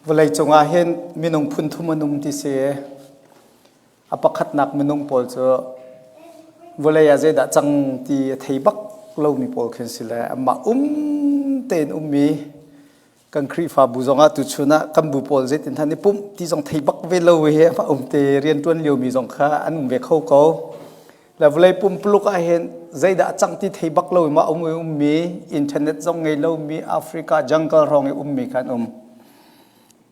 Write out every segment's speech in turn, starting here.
Vawleicung ah hin minung phun thum an um ti si. A pakhatnak minung pawl cu vawlei ah zeidah cang ti a thei bak lomi pawl khi an si le amah um tein ummi kan Khrihfabu zongah tuchun ah kan bu pawl zeitin hna i pumh ti zong thei bak ve lo hi amah um te rianṭuan liomi zong kha an um ve kho ko. Le vawlei pumpuluk ah hin zeidah cang ti thei bak lo i mah um i ummi internet zong ngei lomi Africa jungle hrawng i ummi kha an um.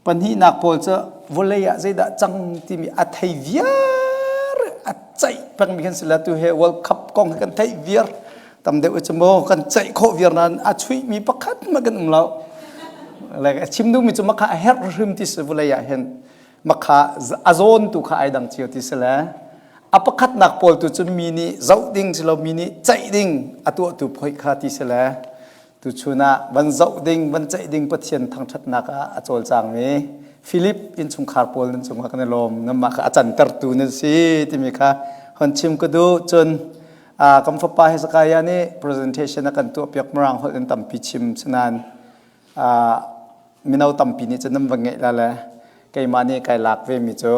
Pahnihnak pawl cu vawlei ah zeidah cang timi a thei viar a ceih pengmi kan si le tu he World Cup kong hi kan theih viar tam deuh cu maw kan ceih khawh viar nain a chuihmi pakhat hmanh kan um lo. Like a chim duhmi cu makha a herh hrim ti si vawlei ah hin makha a zawn tu kha ai dang cio ti si le a pakhatnak pawl tu cu mi nih zoh ding si lo mi nih ceih ding a tuahtu phoih kha ti si le tuchun ah van zoh ding van ceih ding Pathian thangṭhatnak ah a cawlcangmi Philip innchungkhar pawl nan cungah kan i lawm nanmah kha a cantertu nan si timi kha hon chim ka duh cun kan fapa Hezekiah nih presentation a kan tuahpiak mirang holh in tampi chim sinain mino tampi nih cun nan va ngeih la le keimah nih kai lak ve mi cu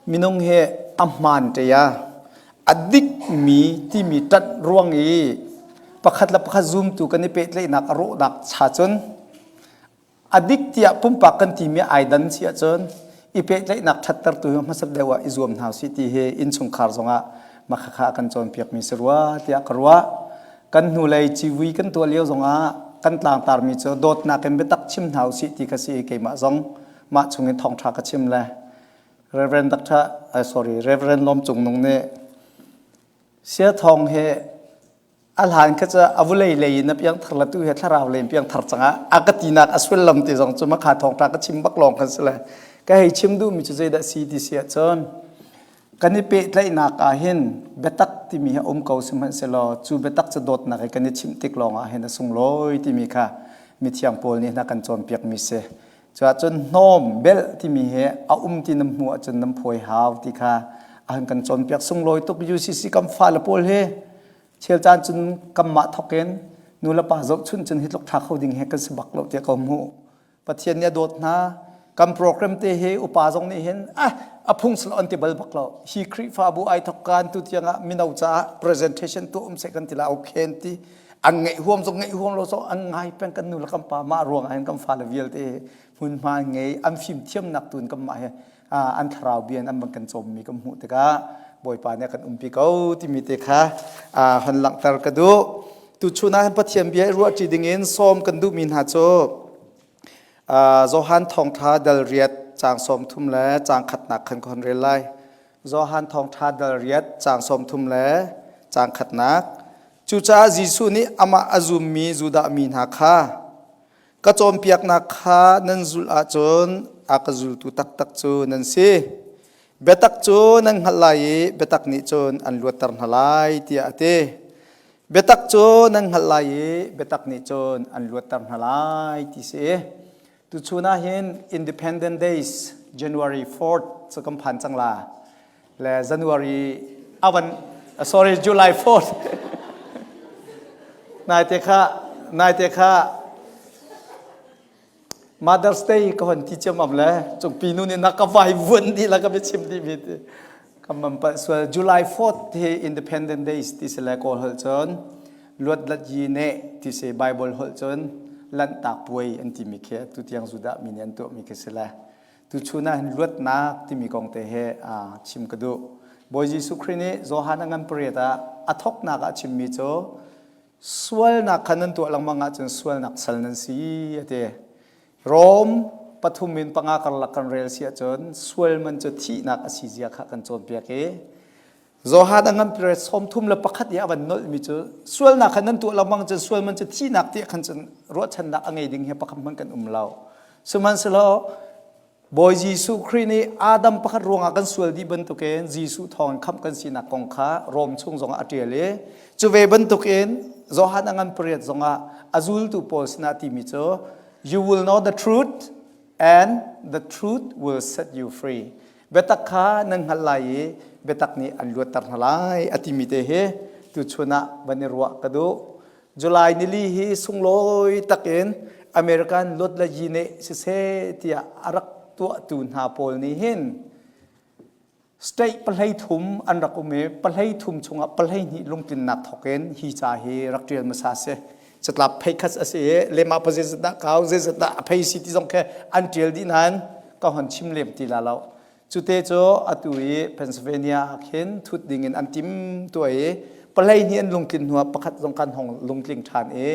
minung hi a hmaan ṭe ah a dikmi timi ṭanh ruang i pakhat le pakhat zumtu kan i pehtlaihnak a rawhnak cha cun a dik tiah pumpak kan timi ai dan si ahcun i pehtlaihnak ṭhattertu hi hmasat deuh ah i zuam hna usih ti hi innchungkhar zongah makhakha a kan cawnpiakmi si rua tiah ka ruah. Kan hnulei civui kan tuah lio zongah kan tlangtarmi cu dawtnak in biatak chim hna usih ti kha si i keimah zong mah chungin thawngṭha ka chim le Reverend Dr. Sorry Reverend Lawm Cung Nung nih Sia Thawng he a hlan kha cu a vulei lei in a piangthar la tu he thlarau lei in piangthar cangah a ka tinak a sullam ti zong cu makha thawngṭha ka chim bak lawng kan si le ka hei chim duhmi cu zeidah si ti si ahcun kan i pehtlaihnak ah hin biatak timi hi a um ko sihmanhsehlaw cu biatak cu dawtnak he kan i chimh tik lawng ah hin a sunglawi timi kha mithiang Paul nih hna kan cawnpiakmi si. Cuahcun hnawm belh timi hi a um ti nan hmuh ahcun nan phawi hau ti kha a hun kan cawnpiak sunglawi tuk UCC kan fale pawl hi chel caan cun kanmah thawk in nu le pa zohchunh cun hi tluk ṭha kho ding he kan si bak lo tiah ka hmuh. Pathian nih a dawt hna. Kan program te hi upa zong nih hin ah a phung sal on ti bal bak lo. Hi Khrihfabu ai thawk kan tu tiangah mino caah presentation tu um seh kan ti la okay an ti. An ngeih huam zong ngeih huam lo zong an ngai peng kan nu le kan pa mah ruang ah hin kan fale vialte hmunhma an ngei an fim thiamnak tu in kan mah he an thlarau bia in an van kan cawmmi kan hmuh tikah Bawipa nih a kan umpi ko timi te kha hon langhter ka duh. Tuchun ah hin Pathian bia i ruahṭi dingin sawm kan duhmi hna cu Johan Thawngṭha dal riat caang 30 le caang khatnak khan ka hon rel lai. Johan Thawngṭha dal riat caang 30 le caang khatnak. Cucaah Jesuh nih amah a zummi Judah mi hna kha ka cawnpiaknak kha nan zulh ahcun a ka zultu taktak cu nan si. Biatak cu nan hngalh lai i biatak nih cun an luatter hna lai tiah a ti. Biatak cu nan hngalh lai i biatak nih cun an luatter hna lai ti si. Tuchun ah hin Independent Days January 4th cu kan phan cang la. Le January avan sorry July 4th naite kha naite kha Mother's Day ka hon ti ciammam le cungpi nu nih na ka vai vuan dih la ka biachim dih mi ti ka mam palh sual July 4th hi Independent Days ti si le Kawl holh cun luat lat yi ne ti si Bible holh cun lanhtak puai an timi khi tu tiang Judah mi nih an tuahmi khi si le tuchun ah hin luatnak timi kong te he chim ka duh Bawi Jesuh Khrih nih Johan a ngan pariat ah a thawknak ah chimmi cu Sualnak kha nan tuah lengmang ahcun sualnak sal nan si a ti. Rom pathum in panga karlak kan rel si ahcun sual man cu thihnak a si zia kha kan cawnpiak i Johan a ngan period 31 i a van nolhmi cu sualnak kha nan tuah lengmang cun sual man cu thihnak ti khan cun ruahchannak a ngei ding hi pakhat hmanh kan um lo. Sihmanhsehlaw Bawi Jesuh Khrih nih Adam pakhat ruangah kan sual dih bantukin Jesuh thawngin khamh kan sinak kong kha Rom chung zongah a ṭial i cu ve bantukin Johan a ngan pariat zongah a zultu pawl sinah timi cu You will know the truth and the truth will set you free. Biatak kha nan hngalh lai i biatak nih an luatter hna lai a timi te hi tuchun ah van i ruah ka duh. July nili hi sunglawi takin American luat le yine siseh tiah a rak tuahtu hna pawl nih hin state pahlei thum an rak um i pahlei thum chungah pahlei hnih lungtlinnak thawk in hi ca hi rak ṭial hmasa si. Catlap phei khat a si i lema pa zeizat dah kau zeizat dah a phei si ti zong khi an ṭial dih nain ka hon chim lem ti la lo. Cute cu atu i Pennsylvania ah khin thut ding in an tim tuah i palei nih an lungtlin hnuah pakhat zong kan hong lungtling ṭhan i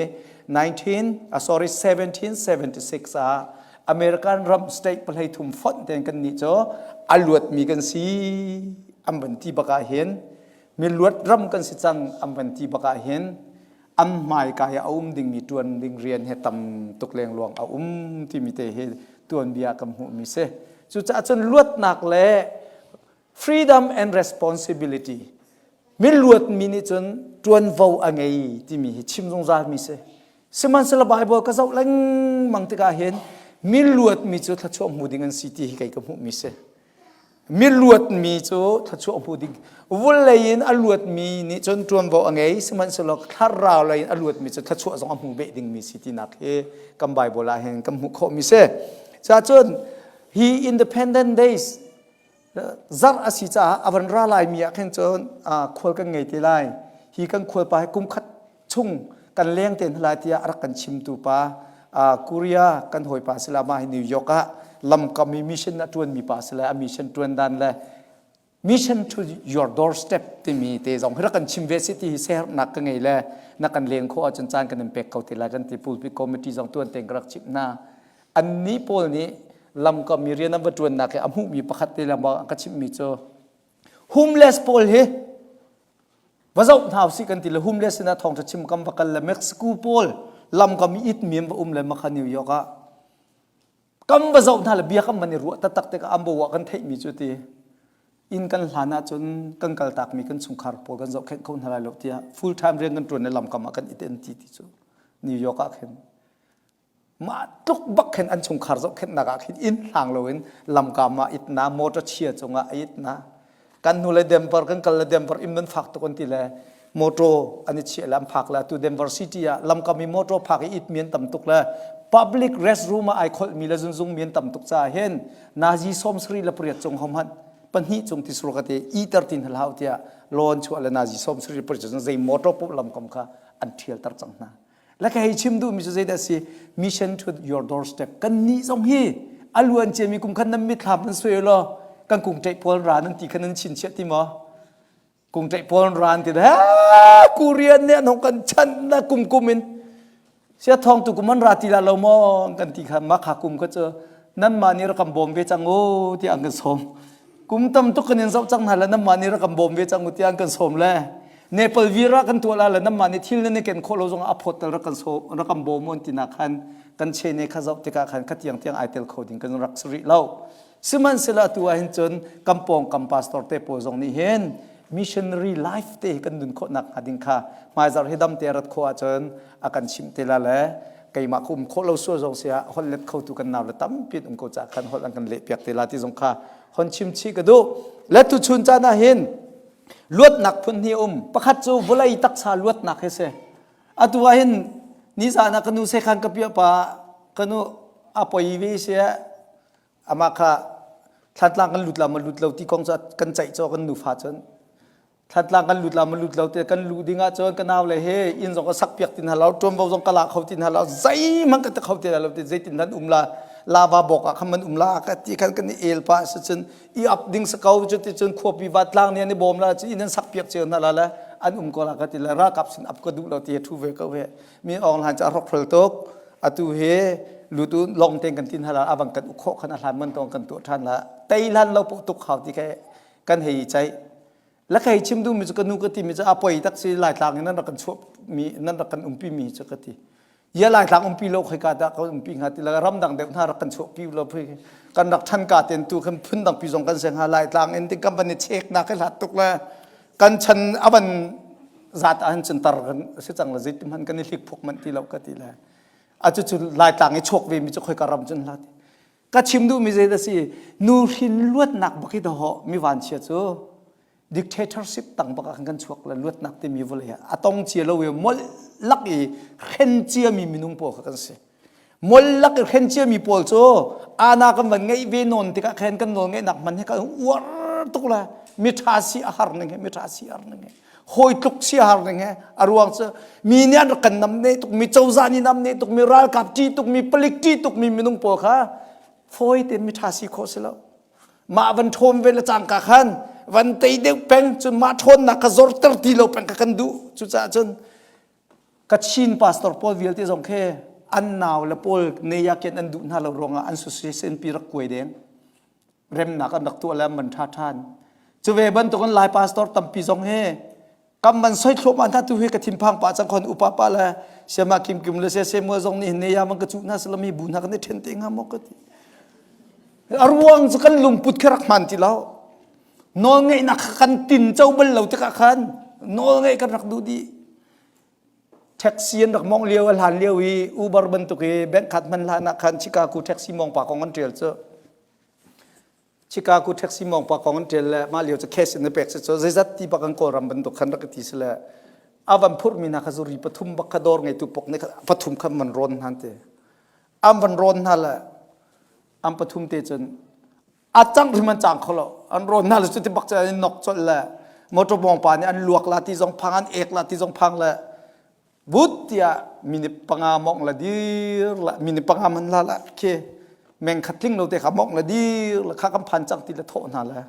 19 sorry 1776 ah American ram state palei thum fonh tein kan nih cu a luatmi kan si an van ti bak ah hin mi luat ram kan si cang an van ti bak ah hin an hmaika i a um dingmi ṭuan ding rian he tam tuk lengluang a um timi te hi tuanbia kan hmuhmi si. Cucaah cun luatnak le freedom and responsibility mi luatmi nih cun ṭuanvo a ngei timi hi chim zungzalmi si. Sihmanhsehlaw Bible ka zoh lengmang tikah hin mi luatmi cu thluachuah hmu ding an si ti hi kei ka hmuhmi si. Mi luatmi cu thluachuah hmu ding vulei in a luatmi nih cun ṭuanvo a ngei sihmanhsehlaw thlarau lei in a luatmi cu thluachuah zong a hmu beh dingmi si tinak hi kan Bible ah hin kan hmuh khawhmi si. Cacun hi Independent Days zarh a si caah a van ra laimi ah khin cun khual kan ngei te lai. Hi kan khualpa hi kum khat chung kan leng te hna lai tiah a rak kan chimtu pa Korea kan hawipa sila mah hi New York ah lamkam i mission a ṭuanmi pa sila a mission ṭuan dan le mission to your doorstep timi te zong hi rak kan chim ve si ti hi siaherhnak ka ngei le na kan len khawh ahcun caan kan in pek ko te lai kan ti pulpit committee zong tuan tein ka rak chimh hna annih pawl nih lamkam i rian an va ṭuannak i a hmuhmi pakhat te lengmang a ka chimhmi cu homeless pawl hi Va zoh hna usih kan ti le homeless sinah thawngṭha chim kam va kal le Mexico pawl lamkam i it mi an va um le makha New York ah kam va zoh hna le bia kam van i ruah taktak tikah an bo ah kan theihmi cu ti inn kan hlan ahcun kan kaltakmi kan chungkhar pawl kan zohkhenh kho hna lai lo tiah full time rian kan ṭuan le lamkam ah kan it an ti ti cu New York ah khin Mah tluk bak khin an chungkhar zohkhenhnak ah khin inn hlang loin lamkam ah itna motor chia cungah a itna kan hnu le Denver kan kal le Denver inn nan fak tuk an ti le motor an i chiah le an phak le atu Denver City ah lamkam i motor phak i it mi an tam tuk le public restroom ah ai kholh mi le zunzung mi an tam tuk caah hin nazi som sari le pariat cung hom hmanh pahnih cung ti sur ka te iter tin hal hau tiah lawn chuah le nazi som sari pariat cung zei motor pop lamkam kha an thial tar cang hna Le ka hei chim duhmi cu zeidah a si? Mission to your doorstep. Kan nih zong hi a luan ciami kum khan nan mitthlam nan suai law kan kung ṭeih pawl ra nan ti kha nan chinchiah ti maw? Kung ṭeih pawl ra an ti he Korean nih an hong kan chanh na kum kum in sia thawng tu kum an ra ti la lo maw kan ti kha mah kha kum kha cu nanmah nih rak kan bawm ve cang u tiah an kan sawm. Kum tam tuk kan in zoh cang hna le nanmah nih rak kan bawm ve cang u tiah an kan sawm le Nepal vir ah kan tuah la le nanmah nih thil nan i ken khawh lo zong ah a phawt tal rak kan sawm rak kan bawm u an ti nak khan kan chene kha zoh tikah khan kha tiang tiang ai tel kho ding kan rak si rih lo. Sihmanhsehlaw atu ah hin cun kan pawngkam pastor te pawl zong nih hin missionary life te kan nun khawh nak hnga ding kha hmaizarh hi dam te rat khawh ahcun a kan chimh te la le keimah ka um khawh lo sual zong sia holh let kho tu kan nau le tampi an um ko ca khan holh an kan leh piak te la ti zong kha hon chim chih ka duh le tu chun caan ah hin luatnak phun hi um pakhat cu vawlei taksa luatnak hi si atu ah hin nizan ah ka nu sekhan ka piah pa ka nu a poi ve sia amah kha thlatlang kan lut la ma lut lo ti kong cu kan ceih caw kan nufa cun Thantlang kan lut la ma lut lo te kan luh ding ahcun ka nau le he inn zong ka sak piak tin halo tuanvo zong ka la kho tin halo zeihmanh ka ti kho ti lo te zeitin nan um la lava bawk ah khan man um la ka ti khan kan i el pa si cun i ap ding sa ko cu ti cun khuapi va tlang nih an i bawm la cu inn an sak piak cio hna la le an um ko la ka ti le ralkap sin ap ka duh lo ti thu ve ko he mi ong hlan cu a hrokhrol tuk atu hi lutu long ten kan tin hala awang kan ukho khan a hlan man tong kan tu than la tei hlan lo pu tuk khau ti ke kan hei chai La kai chim duhmi cu ka nu ka timi cu a poi tak si Laitlang in nan rak kan chuah mi nan rak kan umpi mi cu ka ti. Ya Laitlang umpi lo khoi ka dah ka umpi hnga ti la ramdang deuh hna rak kan chuah pi lo phui kan rak than ka ten tu kan phun dang pi zong kan se hnga Laitlang in ti kan van i chek na ka hlat tuk le kan chan avan zat ah hin cun tar kan si cang la zeitin hman kan i hlik phuk man ti lo ka ti le a cu cu Laitlang i chuak ve mi cu khoi ka ram cun hlat Ka chim duhmi zei dah si nu hrin luatnak bak hi dawh mi vanchia cu dictatorship tang bak ah kan chuak le luatnak timi vawlei ah a tong cia lo i molh lak i hren ciami minung pawl kha kan si. Mol lak i hren ciami pawl cu ana kan van ngeih ve nawn tikah khan kan nawl ngeihnak hman hi kan uar tuk le miṭha si a har ning he miṭha si a har ning he hawi tluk si a har ning he a ruang cu mi nih an rak kan nam ne tuk mi cozah nih nam ne tuk mi ralkap ṭih tuk mi palik ṭih tuk mi minung pawl kha fawi tein miṭha si khawh si lo. Mah van ṭhawn ve le cangka khan van tei deuh peng cun mah ṭhawnnak kha zorter ti lo peng kha kan duh. Cucaah cun Kachin pastor pawl vialte zong khi an nau le pawl neyakian an duh hna lo ruangah an association pi rak kuai deng. Remnak an rak tuah le an van ṭha ṭhan. Cu ve bantukin Lai pastor tampi zong hi kam man soi thluahmah hna tu hi ka thinphang pah cang khon upa pa le siama kim kim le se Samuel zong nih ne ya man ka cu hna salami bu hna kan i then te hnga maw ka ti a ruang cu kan lungput khi rak hman ti lo nawl ngeihnak kha kan tin co bal lo tikah khan nawl ngeih kan rak duh dih taxi an rak mong lio a hlan lio i Uber bantuk i bank khat hman hlan ah khan Chicago taxi mong pa kong an tial cu Chicago taxi mong pa kong an ṭial le mah lio cu cash in na pek si cu zeizat ti bak an Kawlram bantuk khan rak ti si le a van phurhmi hna kha zuri pathum bak kha dawr ngeitu pok nih pathum kha van rawn hna te an van rawn hna le an pathum te cun a cang hrim an cang kho lo an rawn hna le cu ti bak cu an nok colh le motor bawng pa nih an luak la ti zong phang an ek la ti zong phang le Vut tiah minute panga mong la dir la minute panga man la la khi meng khat tling lo te kha mong la dir la kha kan phan cang ti la thawh hna la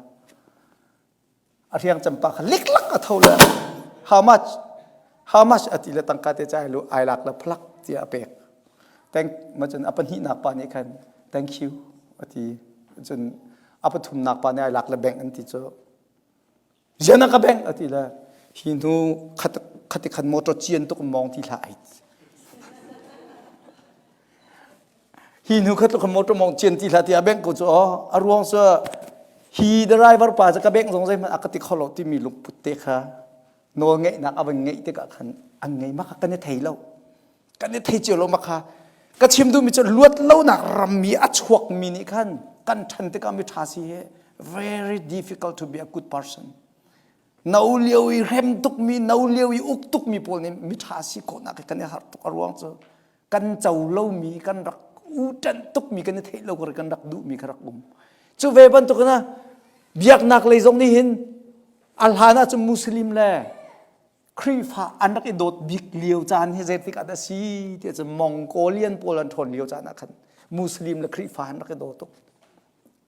a riang champa kha liklak a tho le how much how much ati le tangka te chai lu ai lak la phlak tiah a pek thank ma cun a pahnih nak pa nih khan thank you ati cun a pathum nak pa nih ai lak le bank an ti cu Zian a ka bengh a ti le hi hnu khat khati khan motor cian tuk mong ti hlah ai. Hi hnu khat khan motor mong cian ti hlah ti a bengh ko cu aw a ruang cu hi driver pa cu ka bengh zong zeihmanh a ka ti kho lo timi lungput te kha nawl ngeihnak a van ngeih tikah khan an ngei ma kha kan i thei lo. Kan i thei cio lo ma kha ka chim duhmi cu luat lonak rammi a chuakmi nih khan kan ṭhan tikah mi ṭha si hi very difficult to be a good person no lio i hrem tukmi no lio i uk tukmi pawl nih mi ṭha si khawhnak hi kan i harh tuk a ruang cu kan co lomi kan rak u ṭanh tukmi kan i theih lo kan rak duhmi kha rak um cu ve bantuk in biaknak lei zong nih hin a hlan ah cun muslim le Khrihfa an rak i dawt bik lio caan hi zeitik ah dah si ti cun Mongolian pawl an ṭhawn lio caan ah khan Muslim le Khrihfa an rak i daw tuk.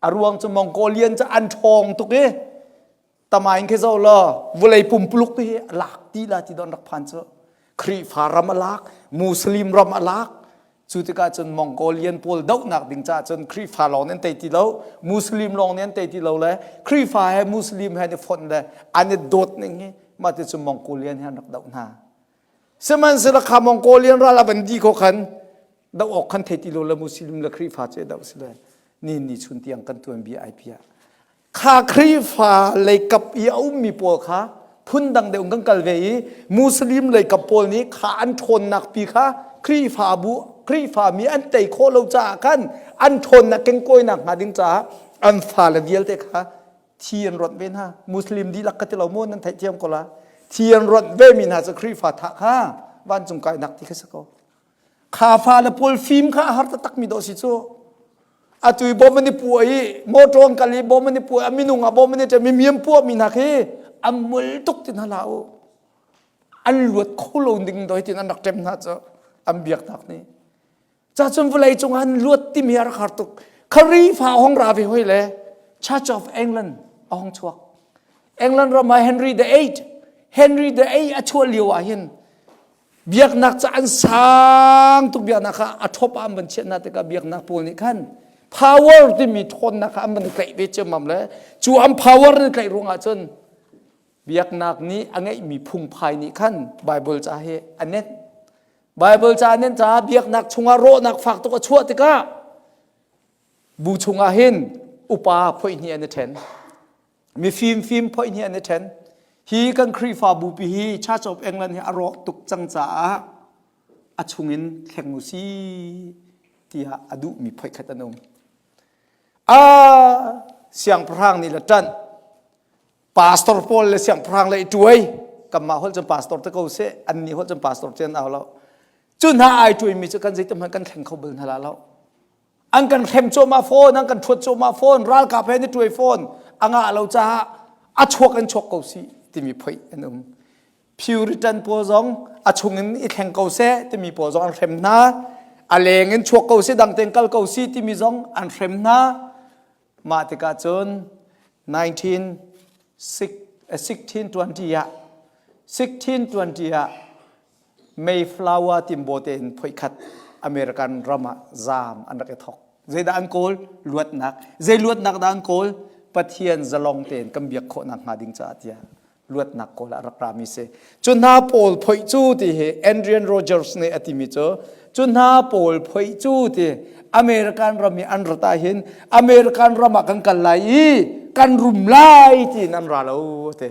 A ruang cu Mongolian cu an ṭhawng tuk i tamain khi zoh law vawlei pumpuluk hi lak ti la ti don rak phan cu Khrihfa ram a lak Muslim ram a lak Cu tikah cun Mongolian pawl dohnak ding caah cun Khrihfa lawng nih an tei ti lo, Muslim lawng nih an tei ti lo le Khrihfa he Muslim he an i fonh le an i dawt ning hi mah ti cun Mongolian he an rak doh hna. Sihmanhsehlaw kha Mongolian ral a van dih ko khan doh awk khan thei ti lo le Muslim le Khrihfa cu i doh si le ni ni chun tiang kan tuanbia ai piah. Kha Khrihfa leikap i a ummi pawl kha phundang deuh in kan kal ve i Muslim leikap pawl nih kha an ṭhawnnak pi kha Khrihfabu Khrihfami an tei khawh lo caah khan an ṭhawnnak kengkawinak hnga ding caah an fale vialte kha thi an ronh ve hna. Muslim dihlak ka ti lo maw nan theihthiam ko la. Thi an ronh ve mi hna cu Khrihfa thah kha vancung kainak ti kha si ko. Kha fale pawl fim kha a har taktakmi dawh si cu. Atu i bom an i puah i motor an kal i bom an i puah a minung ah bom an i ṭem i mi an puahmi hna khi an mul tuk ti hna hlah u. An luat kho lo ding doi tin an rak ṭem hna cu an biaknak nih. Cacun vawlei cung an luat timi a rak har tuk. Kharifa a hong ra ve hoi le Church of England a hong chuak. England ram ah Henry the Eighth Henry the Eighth a chuah lio ah hin Biaknak ca an sang tuk biaknak kha a ṭhop ah an van chiah hna tikah biaknak pawl nih khan power timi ṭhawnnak kha an van i tlaih ve ciammam le cu an power an i tlaih ruangah cun biaknak nih a ngeihmi phungphai nih khan Bible ca hi a nenh. Bible ca a nenh caah biaknak chungah rawhnak fak tuk a chuah tikah bu chungah hin upa phoihnih an i ṭhen. Mifim fim phoih hi an i ṭhen. Hi kan Khrihfabu pi hi Church of England hi a rawk tuk cang caah a chungin thleng u si tiah a duhmi phoih khat an um. A siangpahrang nih le ṭanh pastor pawl le siangpahrang le i ṭuai. Kanmah holh cun pastor te ko seh, annih holh cun pastor te an au lo. Cu hna ai ṭuaimi cu kan zeitik hmanh kan thleng kho bal hna la lo. An kan hrem cuahmah fawn, an kan ṭhuat cuahmah fawn, ralkap he an i ṭuai fawn. A ngah lo caah a chuak in chuak ko si timi phoih an um. Puritan pawl zong a chungin i thleng ko seh timi pawl zong an hrem hna. A leng in chuak ko si, dang tein kal ko si timi zong an hrem hna. Mah tikah cun 1620 ah 1620 ah Mayflower timbaw tein phoikhat American ram ah zaam an rak i thok. Zeidah an kawl? Luatnak. Zei luatnak dah an kawl? Pathian zalong tein kan biak khawhnak hnga ding caah tiah luatnak kawl ah rak rami si. Cu hna pawl phoih cu ti hi Adrian Rogers nih a timi cu cu hna pawl phoih cu ti American ram i an rat ahhin American ram ah kan kal lai i kan rum lai tiin an ra lo ti.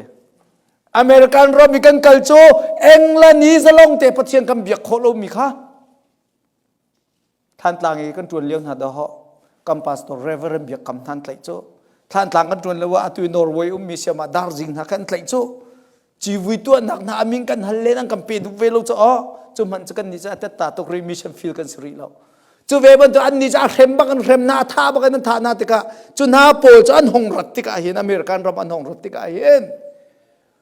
American ram i kan kal cu England i zalong te Pathian kan biak khawh lomi kha Thantlang i kan ṭuan lio hna dahawh kan pastor Reverend Biak Kam hna an tlaih cu Thantlang kan ṭuan lio ah atu i Norway ummi siam ah Darzing hna kha an tlaih cu civui tuahnak hna a min kan hal len an kan pe duh ve lo cu aw cu hmanh cu kan nih cu a tetta tuk rih mission field kan si rih lo cu ve bantuk an nih cu a hrem bak an hrem na a tha bak in an thah hna tikah cu hna pawl cu an hong rat tikah hin American ram an hong rat tikah hin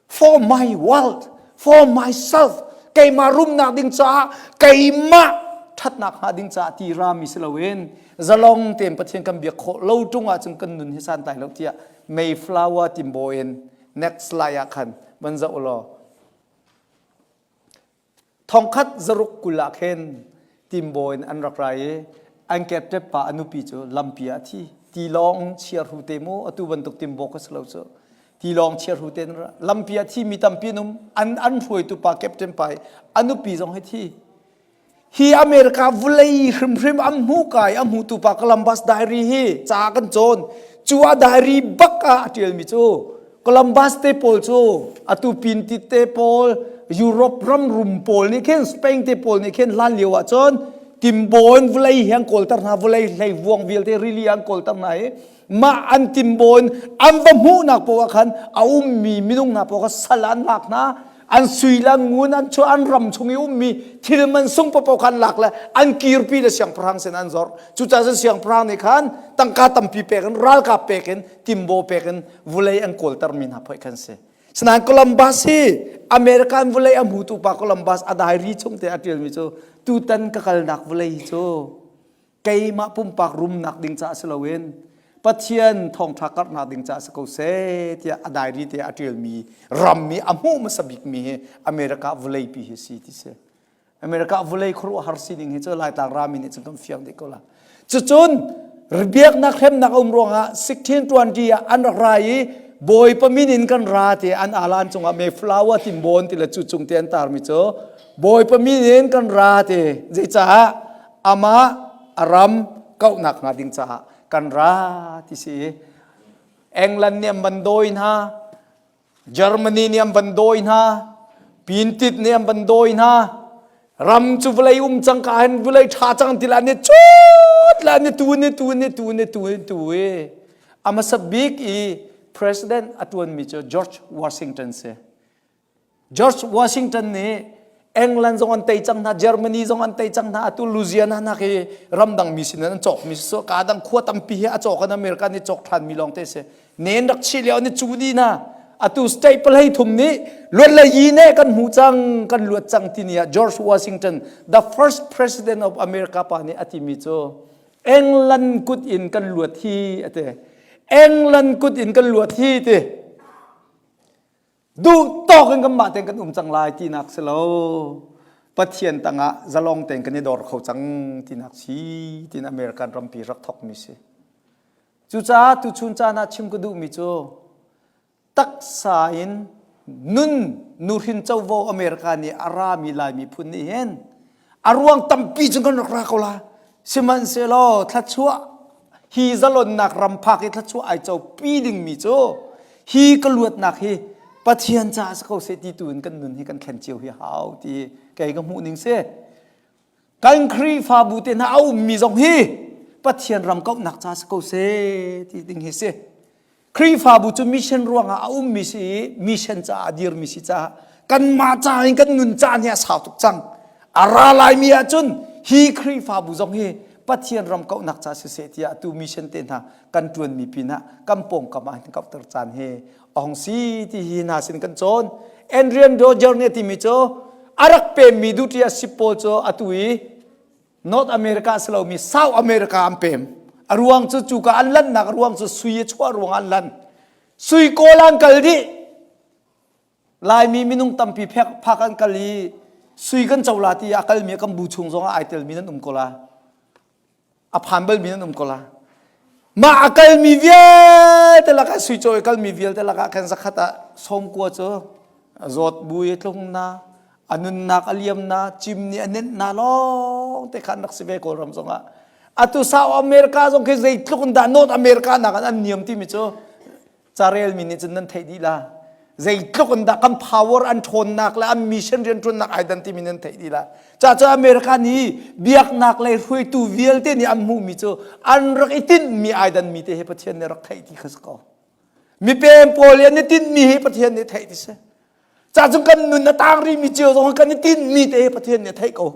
for my wealth for myself keimah rumnak ding caah keimah ṭhatnak hnga ding caah ti rami si loin zalong tein Pathian kan biak khawh lo ṭung ahcun kan nun hi santlai lo tiah Mayflower timbaw in next slide ah khan van zoh law Thongkhat zaruk 20 ah khin Timbaw in an rak ra i an captain pa a nupi cu lampi ah a thi. Tilawng chiahru te mu atu bantuk timbaw ka si lo cu. Tilawng chiahru te lampi ah thi mi tampi an um. An an hruaitu pa captain pa i a nupi zong hi thi. Hi America vulei hrimhrim an hmu kai a hmutu pa Columbus diary hi ca kan cawn. Cu a diary bak ah a ṭialmi cu Columbus te pawl cu atu pintit te pawl Europe ram rum pawl nih khin Spain te pawl nih khin hlan lio ah cun timbawn vawlei hi an kawlter hna vawlei hlei vuang vialte rili an kawlter hna i mah an timbawn an va hmuhnak paoh ah khan a ummi minung hna paoh kha sal an lak hna an sui le an ngun an chuah an ram chung i ummi thil man sung paoh kha an lak le an kirpi le siangpahrang sin an zor cucaah cun siangpahrang nih khan tangka tampi pek in ralkap pek in timbaw pek in vulei an kawltermi hna phoih khan si. Sinain Columbus hi American vulei a hmutu pa Columbus a diary chung te a ṭialmi cu tutan ka kalnak vulei hi cu keimah pumpak rumnak ding caah si loin Pathian thawngṭha karhnak ding caah si ko seh tiah a diary te a ṭialmi ram i a hmuh hmasa bikmi hi America vuleipi hi si ti si. America vulei khuaruahhar sining hi cu Laitlang rami nih cun kan fiang dih ko la. Cucun biaknak hremnak a um ruangah 1620 ah an rak ra i Bawipa min in kan ra ti an alan cungah Mayflower timbon ti le cu cung te an tarmi cu Bawipa min in kan ra ti zeicaah amah a ram kauhnak hnga ding caah kan ra ti si England nih an van dawi hna Germany nih an van dawi hna Pintit nih an van dawi hna ram cu vawlei um cang ka hin vawlei ṭha cang ti la ni cut la ni tu ni tu ni tu ni tu ni tu i a hmasa bik i president a ṭuanmi cu George Washington si George Washington nih England zong an tei cang hna Germany zong an tei cang hna atu Louisiana nak hi ramdang mi sin an cawk mi so ka dang khua tampi hi a cawk an America nih cawk than mi lawng te si nen rak chi lio ni cu di na atu state palei thum nih luat le yi ne kan hmu cang kan luat cang ti ni ah George Washington the first president of America pa nih a timi cu England kut in kan luat hi ate England kut in kan luat hi ti Duh tawk in kanmah tein kan um cang lai tinak si lo. Pathian tangah zalong tein kan i dor kho cang tinak si tiin American rampi rak thokmi si. Cucaah tuchun caan ah chim ka duhmi cu taksa in nun nuhrin covo America nih a rami Lai miphun nih hin a ruang tampi cu kan rak ra ko la. Sihmanhsehlaw thluachuah hi zalonnak ram phak i thluachuah ai co pi dingmi cu hi ka luatnak hi Pathian caah si ko seh ti tu in kan nun hi kan thlen cio hi hau ti kei ka hmuh ning si. Kan Khrihfabu te hna a ummi zong hi Pathian ram kauhnak ca si ko seh ti ding hi si. Khrihfabu cu mission ruangah a ummi si i mission caah a dirmi si caah Kanmah ca in kan nun caan hi a sau tuk cang. A ra laimi ahcun hi Khrihfabu zong hi Pathian ram kauhnak ca siseh tiah atu mission te hna kan ṭuanmi pinah kan pawngkam ah hin kauhter caan hi a hung si ti hi hna sin kan cawn. Adrian Dozier nih a timi cu a rak pemmi duty a sip pawl cu atu i North America a si lomi South America an pem. A ruang cu cuka an lanhnak a ruang cu sui a chuah ruang an lan. Sui kawl an kal dih. Laimi minung tampi phak an kal i sui kan co la ti a kalmi kan bu chung zong ah ai telmi nan um ko la. A phan balmi nan um ko la. Mah a kalmi vialte lakah sui cawi kalmi vialte lakah khan zakhat ah sawmkua cu zawt bu i tlung na a nunnak a liam na cim nih a nenh na lawng te khan rak si ve Kawlram zongah atu South America zong khi zeitluk in dah North America nak an niam timi cu carelmi nih cun nan theih dih la zeitluk in dah kan power an ṭhawnnak le an mission rianṭuannak ai dan timi nan theih dih la ca cu America nih biaknak lei hruaitu vialte nih an hmuhmi cu an rak i tinhmi ai danmi te hi Pathian nih rak theih ti kha si ko mipem pawl i an i tinhmi hi Pathian nih theih ti si ca cu kan nun a tang rihmi cio zong kan i tinhmi te hi Pathian nih a theih ko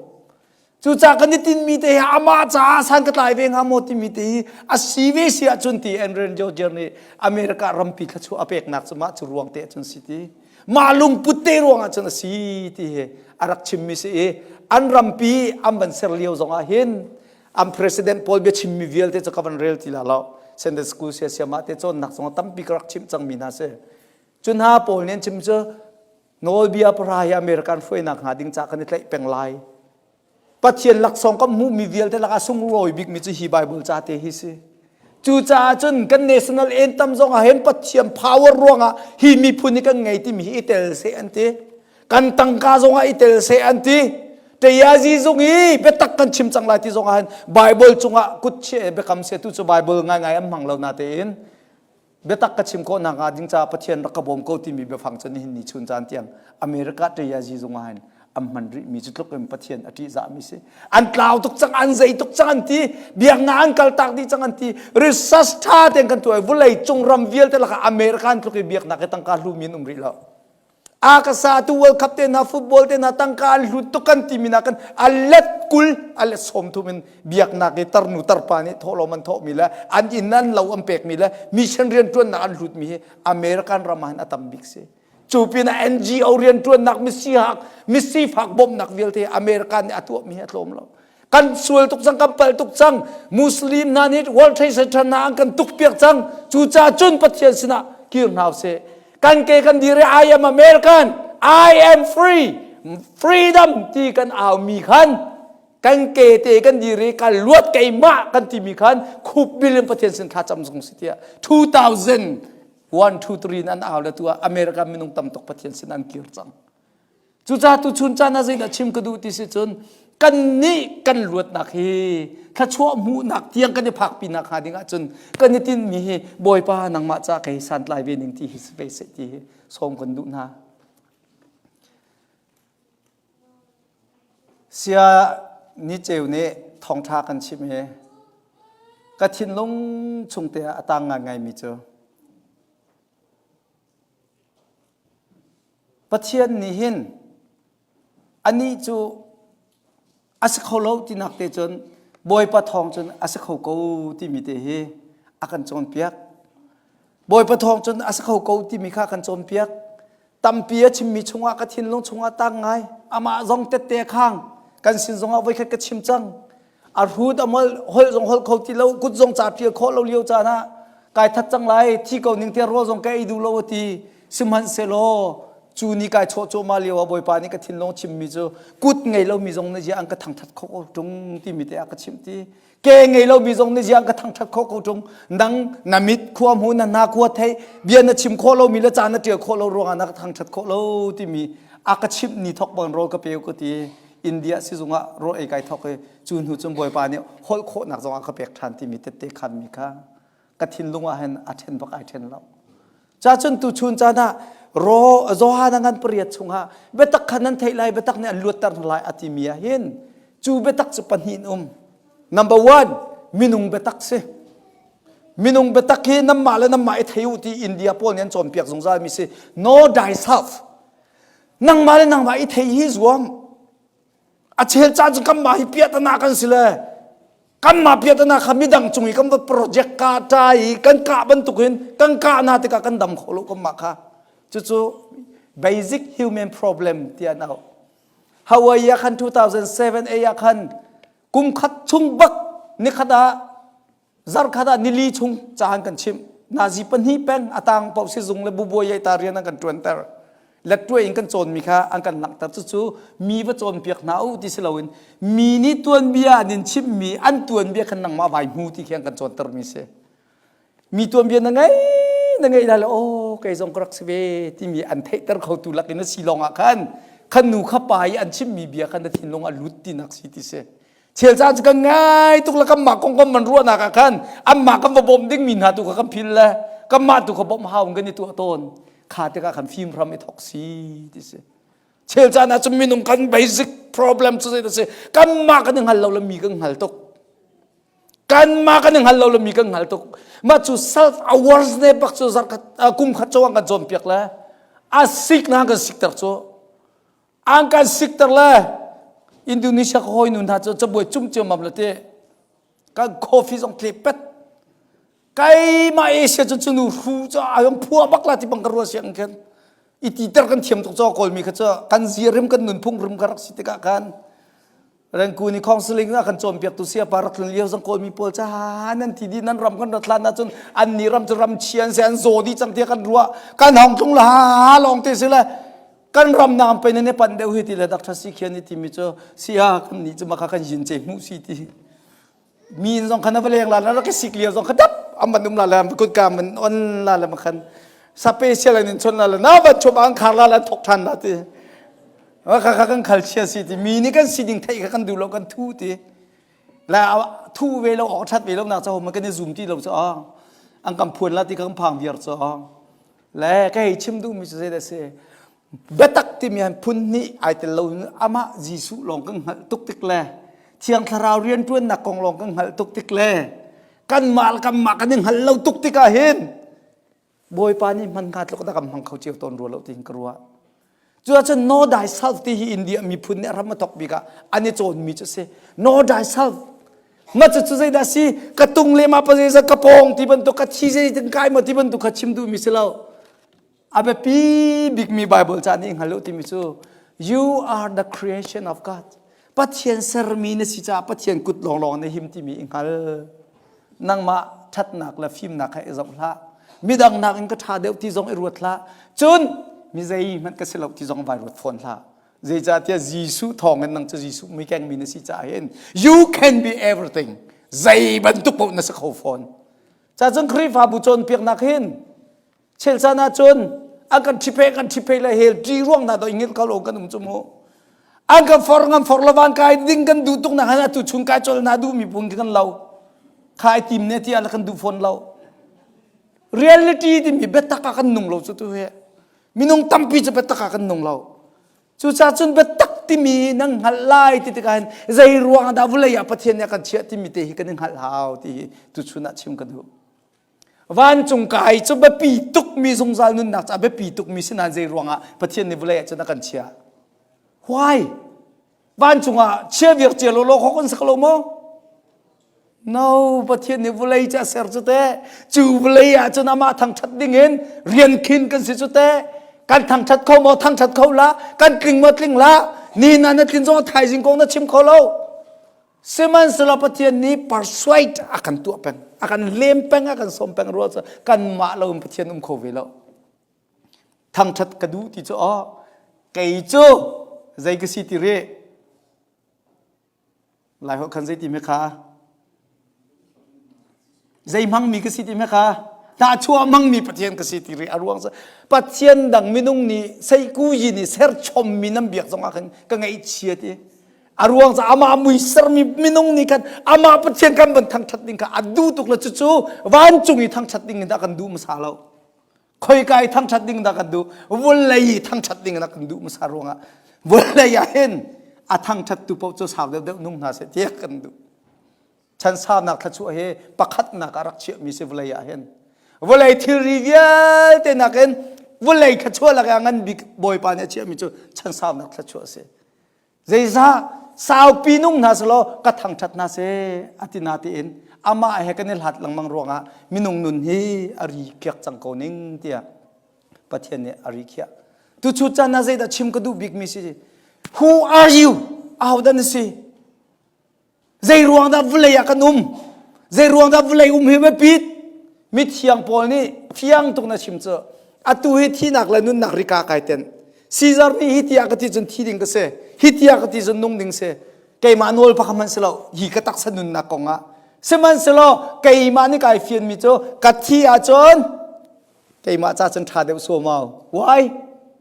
Cucaah kan i tinhmi te hi amah caah san ka tlai ve hnga maw timi te hi a si ve si ahcun ti Andrew George nih America rampi thluachuah a peknak cu mah cu ruang te ahcun si ti. Mah lungput te ruang ahcun a si ti hi a rak chimmi si i an rampi an van ser lio zong ah hin an president pawl biachimmi vialte cu ka van rel ti la lo. Sunday school sia siamah te cawnnak zong tampi ka rak chimh cangmi hna si. Cu hna pawl nih an chim cu Nawlbia pahra hi American hruainak hnga ding ca kan i tlaih peng lai. Pathian laksawng kan hmuhmi vialte lakah sunglawi bikmi cu hi Bible ca te hi si. Cucaah cun kan national anthem zong ah hin Pathian power ruangah hi miphun hi kan ngei timi hi i tel seh an ti. Kan tangka zong ah i tel seh an ti. Ṭayazi zung i biatak kan chim cang lai ti zong ah hin Bible cungah kut chiah biakam se tu cu Bible ngaingai an hmang lo natein biatak ka chim khawh nakhnga ding caah Pathian rak ka bawm ko timi biafang cu nihin ni chun caan tiang America ṭayazi zung ah hin an hman rihmi cu tluk in Pathian a ṭihzahmi si. An tlau tuk cang, an zei tuk cang an ti, biaknak an kaltak dih cang an ti. Research ṭha tein kan tuah i vawlei cung ram vialte lakah America an tluk i biaknak i tangka hlumi an um rih lo. A ka sa tu World Cup te hna football te hna tangka an hlut tuk kan timi nakin a let 20 a let 30 in biaknak i tarnu tarpa nih thawhlawm an thawhmi le an inn an lo an pekmi le mission rianṭuannak an hlutmi hi American ram ah hin a tam bik si. Cu pinah NGO rianṭuannak misihak misifak bawmhnak vialte America nih a tuahmi hi a tlawm lo. Kan sual tuk cang, kan palh tuk cang. Muslim hna nih World Trade Center hna an kan tukpiak cang. Cucaah cun Pathian sinah kir hna usih. Kan ke kan dir i I am American, I am free, freedom ti kan aumi khan kan ke te kan dir i kan luat keimah kan timi khan khup bil in Pathian sin thla cam zong si tiah 2000 1 2 3 an au le tu ah America minung tam tuk Pathian sin an kir cang. Cucaah tuchun caan ah zeidah chim ka duh ti si cun kannih kan luatnak hi thluachuah hmuhnak tiang kan i phakpi nak hnga ding ahcun kan i tinhmi hi Bawipa nangmah ca kei santlai ve ning ti hi si ve seh ti hi sawm kan duh hna. Sia ni ceu nih thawngṭha kan chimh i ka thinlung chung te ah a tang ngaingaimi cu Pathian nih hin anih cu a si kho lo tinak te cun Bawipa thawng cun a si kho ko timi te hi a kan cawnpiak. Bawipa thawng cun a si kho ko timi kha a kan cawnpiak. Tampi a chimmi chungah ka thinlung chungah tang ngai. Amah zong tette khang kan sin zongah voikhat ka chim cang. A hrut a molh holh zong holh kho ti lo kut zong ca ṭial khawh lo lio caan ah kai that cang lai thi ko ning tiah rawl zong ka ei duh lo a ti sihmanhsehlaw cu ni kai chawh cuahmah lio ah Bawipa nih ka thinlung chimmi cu kut ngei lomi zong na zia an ka thangṭhat kho ko ṭung timi te a ka chimh ti ke ngei lomi zong na zia an ka thangṭhat kho ko ṭung nang na mit khua hmu na hna khua thei bia na chim khawh lomi le ca na ṭial khawh lo ruangah na ka thangṭhat khawh lo timi a ka chimh ni thok bang rawl ka pe ka ti India sizung ah rawl ei kai thok i cu hnu cun Bawipa nih holh khawhnak zong a ka pek ṭhan timi tette khanmi kha ka thinlung ah hin a ṭhen bak ai ṭhen lo. Ca cun tuchun caan ah ro Johan a ngan pariat chungah biatak kha nan theih lai biatak nih an luatter hna lai a timi ah hin cu biatak cu pahnih in um. Number one minung biatak si. Minung biatak hi nanmah le nanmah i thei u ti India pawl nih an cawnpiak zungzal mi si. Know thyself. Nangmah le nangmah i thei hi zuam. A chel caan cu kanmah hi piahtana kan si le kanmah piahtana kha midang cung i kan va project ka ṭa i kan kah bantukin kan kah hna tikah kan dam kho lo kanmah kha. Cucu basic human problem tiah an auh. Hawaii ah khan 2007 A ah khan kum khat chung bak nikhat ah zarkhat ah nili chung caan kan chimh nazi pahnih peng atang paoh sizung le bubuai yai ta rian an kan ṭuanter lettuai in kan cawnmi kha an kan langhter cucu mi va cawnpiak hna u ti si loin mi nih tuanbia an in chimhmi an tuanbia khan nangmah vai hmu ti khi an kan cawntermi si mi tuanbia na ngei na ngei lai le aw kei zong ka rak si ve timi an theihter khotu lakin na si lawng ah khan khan nu kha pa i an chimmi bia khan na thinlung a lut tinak si ti si chel caan cu kan ngai tuk le kanmah kong kan man ruahnak ah khan anmah kan va bawmh dingmi hna tu kha kan phil le kanmah tu kha bawmh hau in kan i tuah tawn kha tikah khan fim hram i thok si ti si chel caan ah cun minung kan basic problem cu zei si kanmah kan i hngal lo le mi kan hngal tuk kanmah kan i hngal lo le mi kan hngal tuk mah cu self awareness bak cu zarkhat kum khat cawang kan cawnpiak le a sik na kan sikter cu An kan sikter le Indonesia ka hawi nu hna cu cabuai cung ciammam le te kan coffee zong tle pet keimah Asia cun cu nu hru cu ayong phua bak la ti bang ka ruah siang khin i titer kan thiam tuk cho kawlmi kha cu kan zia rim kan nunphung rim ka rak si tikah khan Rengkun i counseling a kan cawnpiaktu siapa rak tlun lio zong kawlmi pawl ca nan thi dih nan ram kan rat hlan ahcun an nih ram cu ram chia an si an zaw dih cang tiah kan ruah kan hong tlung la lawng te si le kan ram naam pe nan i pan deuh hi ti le Dr. Si Khian i timi cu sia kan nih cu maka kan yin ce hmuh si ti mi zong khan va leng la la rak sik lio zong kha dap am ban um la la kut ka man on la la makhan special an in chon la la na va chop ang khar la la thok than la ti kha kha kan khal chia si ti mi nih kan si ding theih kha kan duh lo kan thu ti la thu ve lo ok that ve lo nak cha ma kan i zoom ti lo cha ang kam phuan la ti kan phang viar cha le ka hei chim duh mi cu zei dah si biatak timi han phun hnih ai tel lo amah Jesuh lawng kan hngalh tuk tik le Thiang Thlarau rianṭuannak kong lawng kan hngalh tuk tik le kanmah le kanmah kan i hngalh lo tuk tikah hin Bawipa nih hman hnga tluk dah kan hmang kho cio tawn rua lo tiin ka ruah. Cuahcun know thyself ti hi India miphun nih ram a thawk bik ah an i cawnmi cu si. Know thyself. Ma cu cu zeidah si? Ka tung le ma pa zeizat ka pawng ti bantuk ka thi zeitin kai ma ti bantuk kha chim duhmi si lo. A biapi bikmi Bible ca nih hngal u timi cu you are the creation of God. Pathian sermi na si caah Pathian kut lawnglawng na him timi i hngal. Nangmah ṭhatnak le fimnak kha i zoh hlah. Midang nakin ka ṭha deuh ti zong i ruat hlah. Cun mi zeihmanh ka si lo ti zong vai ruat fawn hlah. Zeicahtiah Jesuh thawngin nang cu Jesuh muikengmi na si caah hin you can be everything. Zei bantuk paoh na si kho fawn. Cacun Khrihfabu cawnpiaknak hin Chel caan ahcun an kan ṭhiphe kan ṭhiphe le hel ṭi ruang hna do ingil kho lo kan um cu mu. An kan for ngam for lo van kai ding kan duh tuk nak han atu chung kai chol na duh mi pun kan lo. Khai tim ne ti ala kan duh fawn lo. Reality timi biatak ah kan nung lo cu tu he. Minung tampi cu biatak ah kan nung lo. Cucaah cun biatak timi nan hngalh lai ti tikah hin zei ruang dah vawlei ah Pathian nih a kan chiah timi te hi kan i hngalh hau ti hi tuchun ah chim ka duh. Vancung kai cu biapi tukmi zungzal nunnak caah biapi tukmi si nain zei ruangah Pathian nih vawlei ah cun a kan chiah? Why? Vancung ah chia viar cia law law kho kan sak lo maw? No, Pathian nih vawlei cu a ser cu teh. Cu vawlei ah cun amah thangṭhat dingin rian khin kan si cu teh. Kan thangṭhat kho maw? Thangṭhat kho la. Kan tling maw? Tling la. Ni na na tlin zong thaizing kong na chim kho lo. Sihmanhsehlaw Pathian nih persuade a kan tuah peng, a kan lem peng, a kan sawm peng rua cu kanmah lo in Pathian um kho ve lo. Thangṭhat ka duh ti cu aw kei cu zei ka si ti rih Lai holh khan zei ti me kha zei hmangmi ka si ti me kha hnahchuah hmangmi Pathian ka si ti rih a ruang cu Pathian dang minung nih seikuyi nih serchommi nan biak zongah khan ka ngaihchia ti a ruang cu amah mui sermi minung nih khan amah Pathian kan van thangṭhat ding kha a duh tuk le cucu vancung i thangṭhat ding in dah kan duh hmasa lo khoika i thangṭhat ding dah kan duh vawlei i thangṭhat ding dah kan duh hmasa ruangah vawlei ah hin a thangṭhattu paoh cu sau deuhdeuh nung hna seh tiah kan duh Chansaunak thluachuah hi pakhatnak ah rak chiahmi si vawlei ah hin. Vawlei thilri vialte nakin Vawlei thluachuah lakah ngan bik Bawipa nih a chiahmi cu chansaunak thluachuah a si. Zeizah saupi nung hna selaw ka thangṭhat hna seh a ti na tiin amah he kan i hlat lengmang ruangah minung nun hi a ri khiak cang ko ning tiah Pathian nih a ri khiah. Tuchu caan ah zeidah chim ka duh bikmi si? Who are you? Ahodah na si? Zei ruang dah vawlei ah kan um? Zei ruang dah vawlei um hi biapit? Mithiang Paul nih fiang tuk na chim cu atu hi thinak le nunnak rika kai ten. Caesar nih hi tiah ka ti cun thi ding ka si. Hi tiah ka ti cun nung ding si. Keimah nawl pakhat hmanh si lo. Hi ka taksa nunnak kong ah. Sihmanhsehlaw keimah nih kai fianmi cu ka thi ahcun keimah ca cun ṭha deuh suamau. Why?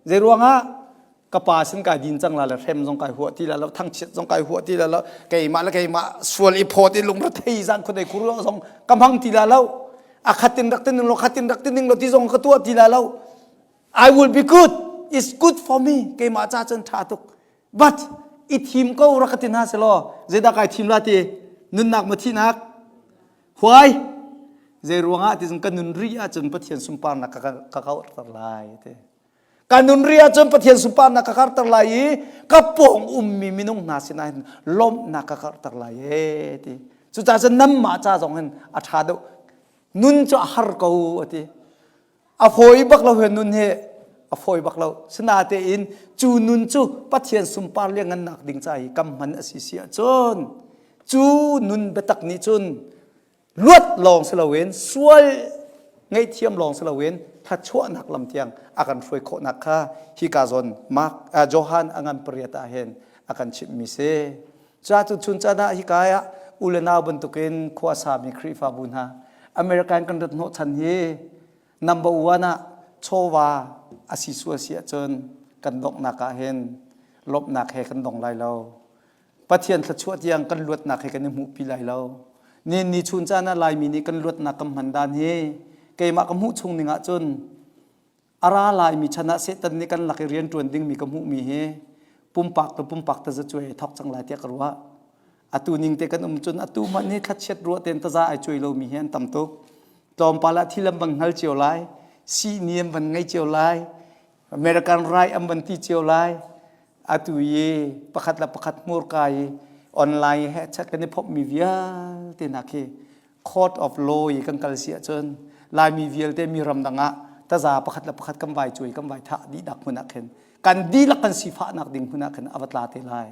Zei ruangah? Ka pa sin kai din cang la le hrem zong kai huah ti la lo thangchiat zong kai huah ti la lo keimah le keimah sual i phawt i lungrethei zan khuadei khur zong ka hmang ti la lo a khatin rak tin lo khatin rak tin ding lo ti zong ka tuah ti la lo. I will be good. It's good for me. Keimah ca cun tha tuk. But i thim ko rak ka ti hna selaw zeidah kai thim la ti? Nunnak ma thihnak? Why? Zei ruangah ti cun ka nun ri ahcun Pathian sunparnak ka ka kauhter lai ti. Ka nun ri ahcun Pathian sunparnak ka karter lai i ka pawng ummi minung hna sinah hin lawmhnak ka karter lai e ti. Cucaah cun nanmah ca zong hin a ṭha deuh. Nun cu a har ko a ti. A fawi bak lo he nun hi a fawi bak lo. Sinatein cu nun cu Pathian sunpar liangngannak ding ca i kam hman a si si ahcun cu nun biatak nih cun luat lawng si loin sual ngaihthiam lawng si loin thluachuahnak lam tiang a kan hruai khawhnak kha hika zawn Mark Johan a ngan pariat ah hin a kan chimhmi si. Ca cu chun caan ah hika ah u le nau bantukin khua sami Khrihfabu hna American kan rat hnawh chan hi number one ah chawva a si sual si ahcun kan donghnak ah hin lawmhnak he kan dong lai lo. Pathian thluachuah tiang kan luatnak he kan i hmuhpi lai lo. Ni ni chun caan ah Laimi nih kan luatnak kan hman dan hi keimah ka hmuh chung ning ahcun a ra laimi chan ah Satan nih kan lak i rian ṭuan dingmi ka hmuhmi hi pumpak to pumpak tazacuai ai thok cang lai tiah ka ruah. Atu ning te kan um cun atu hmanh hi thlachiat ruah tein taza ai cuai lomi hi an tam tuk. Tlawmpal ah thil an van hngal cio lai, sihni an van ngei cio lai, American rai an van ti cio lai. Atu i pakhat le pakhat hmurka i online he chat kan i phomhmi vialte hna khi court of law i kan kal si ahcun Laimi vialte mi ramdang ah taza pakhat le pakhat kan vai cuai kan vai thah dih dak hmun ah khin kan dihlak kan sifahnak ding hmun ah khin a va tla te lai.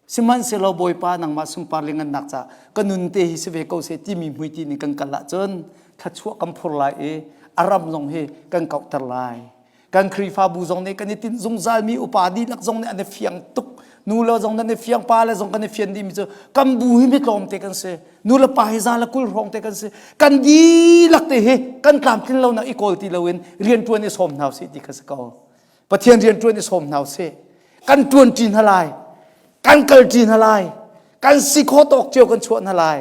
Sihmanhsehlaw Bawipa nangmah sunpar le ngannak ca ka nun te hi si ve ko seh timi hmuitinh in kan kal ahcun thluachuah kan phur lai i a ram zong hi kan kauhter lai. Kan Khrihfabu zong nih kan i tinh zungzalmi upa dihlak zong nih an i fiang tuk. Nu le zong nan i fiang, pa le zong kan i fian dihmi cu kan bu hi mi tlawmte kan si. Nu le pa hi za le 20 hrawng te kan si. Kan dihlak te hi kan tlamtlin lonak i kawl ti loin rianṭuan i sawm hna usih ti kha si ko. Pathian rian ṭuan i sawm hna usih. Kan ṭuan ṭi hna lai. Kan kal ṭi hna lai. Kan si khawh tawk cio kan chuah hna lai.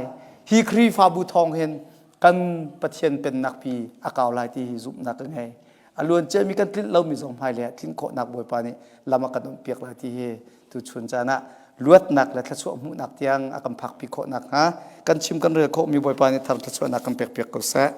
Hi Khrihfabu thawng hin kan Pathian pennak pi a kau lai ti hi zumhnak ka ngei. A luan ciami kan tlinh lomi zong hmailei ah tlinh khawhnak Bawipa nih lam a kan umpiak lai ti hi tuchun caan ah luatnak le thluachuah hmuhnak tiang a kan phakpi khawh nakhnga kan chim kan rel khawhmi Bawipa nih thar thluachuahnak kan pekpiak ko seh.